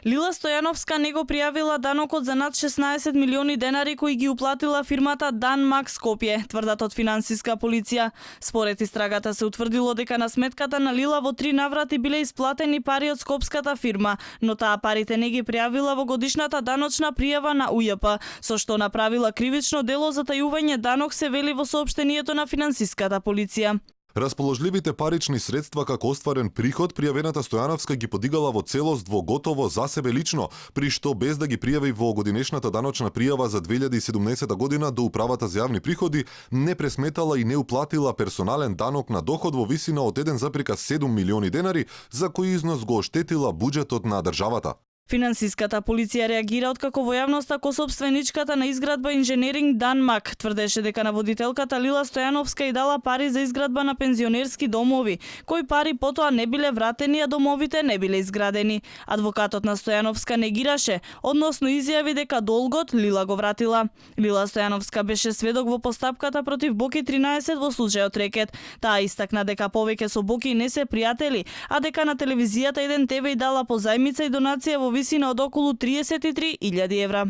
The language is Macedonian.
Лила Стојановска не го пријавила данокот за над 16 милиони денари кои ги уплатила фирмата Данмак Скопје, тврдат од финансиска полиција. Според истрагата се утврдило дека на сметката на Лила во 3 наврати биле исплатени пари од скопската фирма, но таа парите не ги пријавила во годишната даночна пријава на УЈП, со што направила кривично дело за тајување данок, се вели во соопштението на финансиската полиција. Расположливите парични средства како остварен приход, пријавената Стојановска ги подигала во целост во готово за себе лично, при што без да ги пријави во годинешната даночна пријава за 2017 година до Управата за јавни приходи, не пресметала и не уплатила персонален данок на доход во висина од 1,7 милиони денари, за кој износ го оштетила буџетот на државата. Финансиската полиција реагира откако во јавноста косопственичката на изградба инженеринг Данмак тврдеше дека наводителката Лила Стојановска и дала пари за изградба на пензионерски домови, кои пари потоа не биле вратени, а домовите не биле изградени. Адвокатот на Стојановска негираше, односно изјави дека долгот Лила го вратила. Лила Стојановска беше сведок во постапката против Боки 13 во случајот Рекет. Таа истакна дека повеќе со Боки не се пријатели, а дека на телевизијата 1 ТВ и дала позајмица и донација во висина од околу 33.000 евра.